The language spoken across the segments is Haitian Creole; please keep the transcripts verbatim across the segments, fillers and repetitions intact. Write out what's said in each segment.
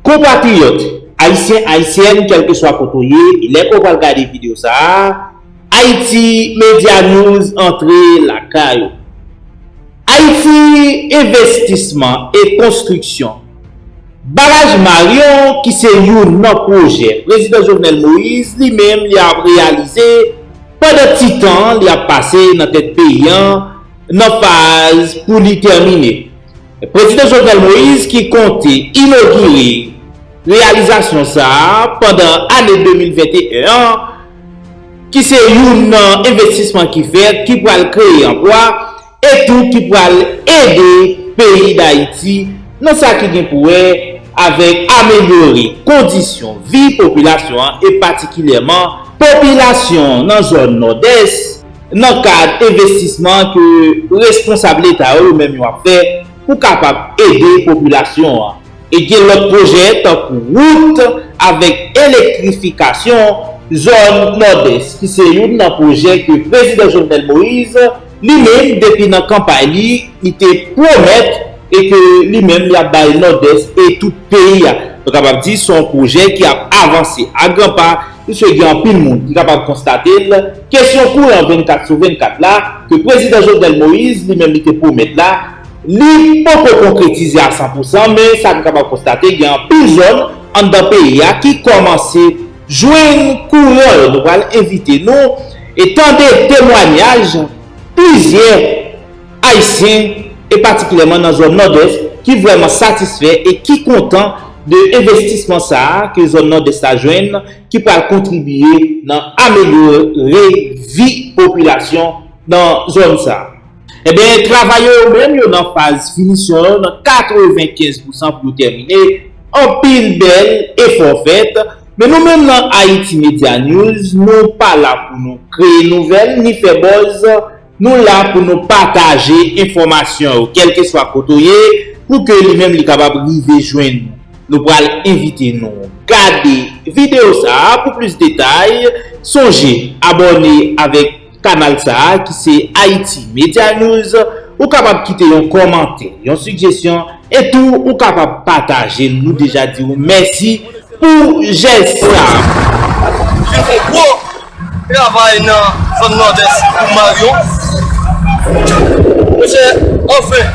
Konpatriyòt, Ayisyen, Ayisyèn, kèlkeswa kote w ye, e lè ke w pral gade videyo sa a, Haiti Media News antre lakay ou. Ayiti, envestisman e konstriksyon. Baraj Marion, ki se youn nan pwojè Prezidan Jovenel Moïse li menm li ap reyalize pandan ti tan li ap pase nan tèt peyi a, nan faz pou li tèmine. Prezidan Jovenel Moïse ki konte inogire reyalizasyon sa a pandan ane de mil venteyen an, ki se youn nan envestisman ki fèt, ki pral kreye anplwa, e tou ki pral ede peyi Dayiti nan sa ki gen pou wè avèk amelyore kondisyon vi popilasyon an, e patikilyèman popilasyon nan zòn Nòdès, nan kad envestisman ke responsab Leta yo, yo menm yo ap fè pou kapab ede popilasyon an. E gen lòt pwojè tankou wout avèk elektrifikasyon zòn Nòdès, ki se youn nan pwojè ke Prezidan Jovenel Moïse li menm, depi nan kanpay li, li te pwomèt e ke li menm li ap bay Nòdès e tout peyi a. Nou kapab di se yon pwojè ki ap avanse a gran pa, piske gen anpil moun ki kapab konstate l, kesyon kouran vennkat sou vennkat la, ke Prezidan Jovenel Moïse li menm li te pwomèt la, li poko konkretize a san pou san, men sa nou kapab konstate, gen anpil zòn anndan peyi a ki kòmanse jwenn kouran yo. Nou pral envite nou e tande temwanyaj plizyè Ayisyen, e patikilyèman nan zòn Nòdès, ki vrèman satisfè e ki kontan de envestisman sa a ke zòn Nòdès la jwenn, ki pral kontribiye nan amelyore vi popilasyon nan zòn sa a. Ebyen, travay yo, yo menm, yo nan faz finisyon yo, nan katrevenkenz pousan pou yo tèmine. Anpil bèl efò fèt, men nou menm nan Haiti Media News, nou pa la pou nou kreye nouvèl, ni fè buzz, nou la pou nou pataje enfòmasyon yo, kèlkeswa kote w ye, pou ke li menm li kapab rive jwenn nou. Nou pral envite nou gade videyo sa a pou plis detay. Sonje abòne avèk kanal sa a ki se Haiti Media News. Ou kapab kite yon kòmantè, yon sijesyon, e tou ou kapab pataje l. Nou deja di w mèsi pou jès sa a. Li fè gwo travay nan zòn Nòdès pou Marion. Mesye, anfen,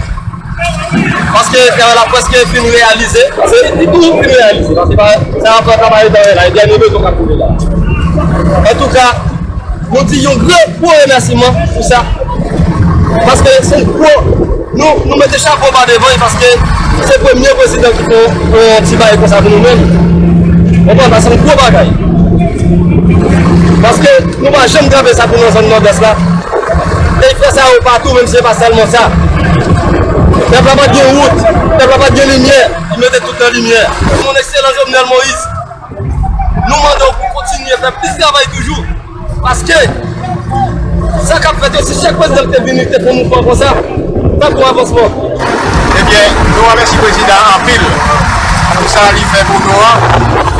paske travay la prèske fin reyalize. Se li tou fin reyalize. Paske pa, sa va pran travay dan la, e dènye beton k ap boule la. Antouka, nou di yon gran gwo remèsiman pou sa. Paske se yon gwo, nou, nou mete chapo ba devan li paske se premye prezidan ki fè yon, yon ti bagay konsa pou nou menm. Konprann, sa se yon gwo bagay. Paske nou pa janm trape sa pou nan zòn Nòdès la. E fè sa yo patou, menm si se pa sèlman sa. Pèp la pa t gen wout, pèp la pa t gen limyè, li mete tout nan limyè. Mon Excellence Jovenel Moïse, nou mande w pou kontinye fè plis travay toujou. Paske sa k ap fèt yo, si chak prezidan ki te vini te fè mouvman konsa, t ap gon avansman. Ebyen, nou remèsye prezidan an anpil pou sa li fè pou nou an.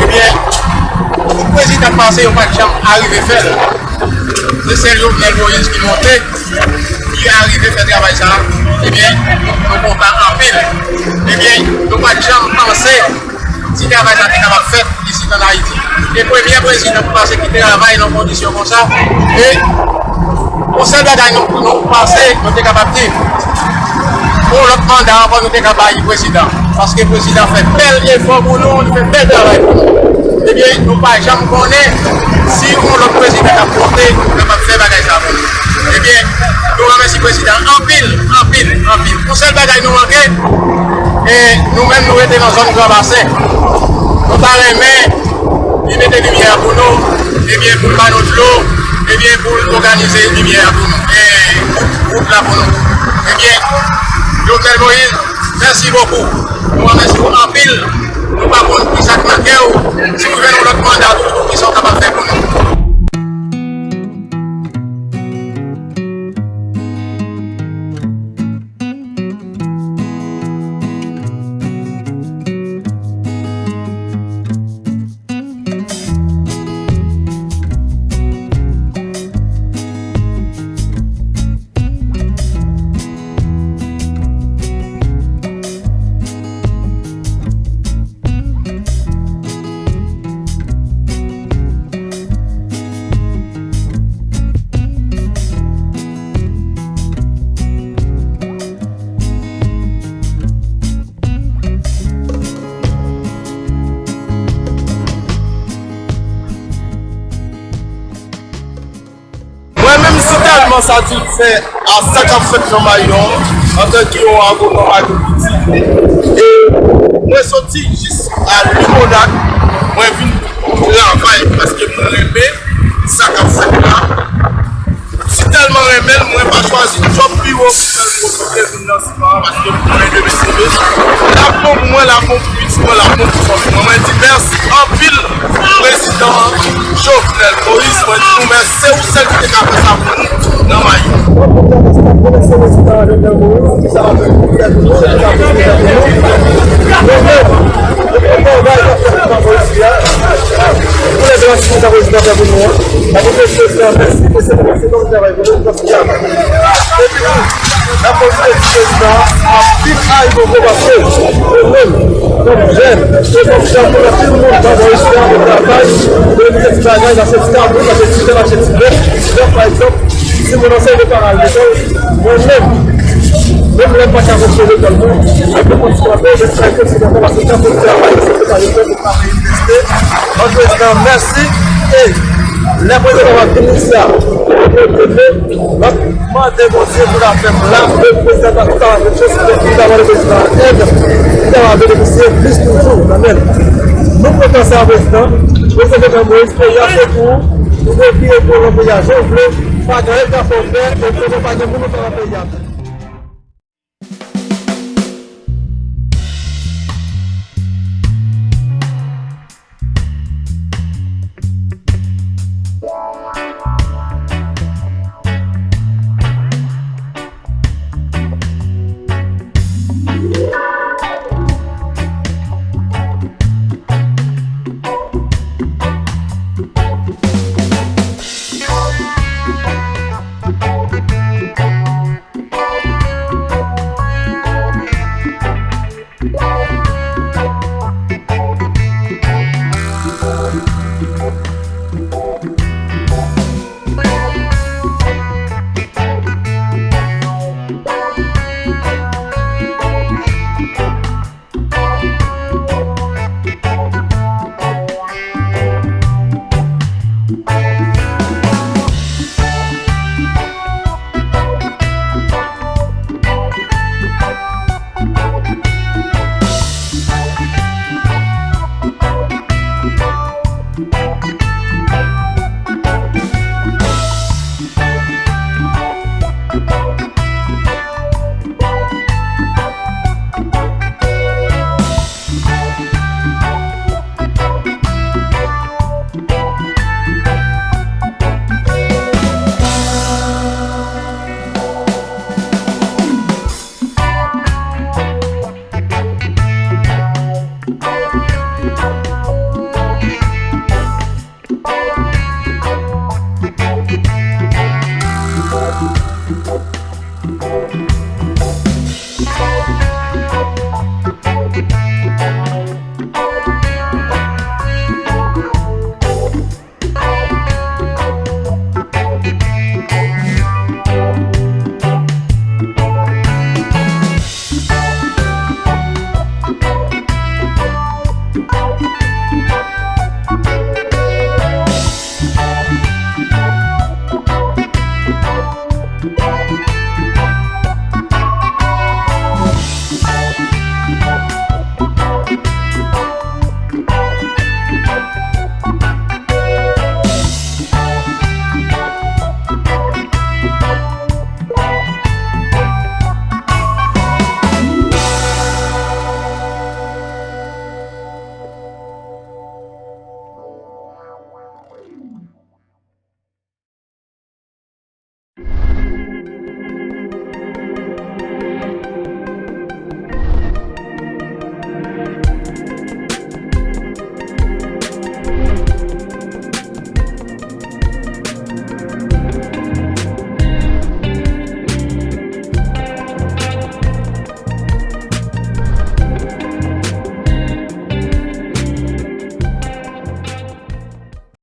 Ebyen, tout prezidan k pase yo pa t janm arive fè l. Se sèl Jovenel Moïse ki monte, ki arive fè travay sa. Ebyen, nou kontan anpil. Ebyen, nou pa t janm panse si travay sa te kapab fèt isit ann Ayiti. E premye prezidan pou pase ki travay nan kondisyon konsa. E yon sèl bagay nou, nou panse nou te kapab di, yon lòt manda ankò nou te ka bay prezidan. Paske prezidan fè bèl efò pou nou, li fè bèl travay pou nou. Ebyen, nou pa janm konnen si yon lòt prezidan k ap monte, kapab fè bagay sa pou nou. Ebyen, nou remèsye prezidan anpil, anpil, anpil. Yon sèl bagay nou manke, e nou menm nou rete nan zòn Gran Basen. Nou ta renmen li mete limyè a pou nou, ebyen, pou l ba nou dlo, ebyen, pou l òganize limyè a pou nou, e wout, wout la pou nou. Ebyen, Jovenel Moïse, mèsi bokou. Nou remèsye w anpil. Nou pa konn kisa k nan kè w. Si w jwenn yon lòt manda toujou, kisa w kapab fè pou nou? Sa di l fè a sa k ap fèt nan Mayon, antanke yon agwonòm agrikilti. E mwen soti jis a Limonad, mwen vin travay paske mwen renmen sa k ap fèt la. Si tèlman renmen l, mwen pa chwazi djòb biwo pou m te vin nan siman an, paske mwen renmen seve. L ap bon pou mwen, l ap bon pou pitit mwen, l ap bon pou fanmi mwen. Mwen di mèsi anpil, prezidan Jovenel Moïse. Mwen di nou mèsi, se ou sèl ki te ka fè sa pou nou nan Mayon. Mwen kontan paske m remèsye prezidan Jovenel Moïse, ki sa va fè pou pèp nou, ki sa va fè pou pèp nou. Nou menm, nou kontan bagay k ap fèt nan Mayon isi a. Pou lè gras ki sa prezidan fè pou nou an. N ap di prezidan mèsi, paske se, se, se, se, travay pou nou, kontinye. Epi tou, n ap pwofite di prezidan an, anpil ayibobo paske nou menm, kòm jèn, e kòm jèn, nou anpil moun nan Bò isi a, nou travay, nou fè ti bagay, n achte ti kabrit, n achte ti bèf, n achte ti bèf, ti bèf, pa egzanp, si moun anseye yo pa al lekòl, mwen menm, menm lè m pa ka fonksyone lekòl mwen, mwen kontinye kanpe, mwen fè kontinye kanpe, paske kanpe travay, se pa lekòl, An prezidan, mèsi. E lè prezidan va vin isi a, nou mande Bondye pou l ap fè m la, pou prezidan ta, ta, ta, ta, ta, mande prezidan èd, pou ta va benefisye plis toujou. Amèn. Nou kontan sa, prezidan. Prezidan Jovenel Moïse, peyi a se pou ou. Nou dwe vire pou nan peyi a jan w vle. Pa gen anyen k ka fè w pè, e konnen pa gen moun ou fè nan peyi a.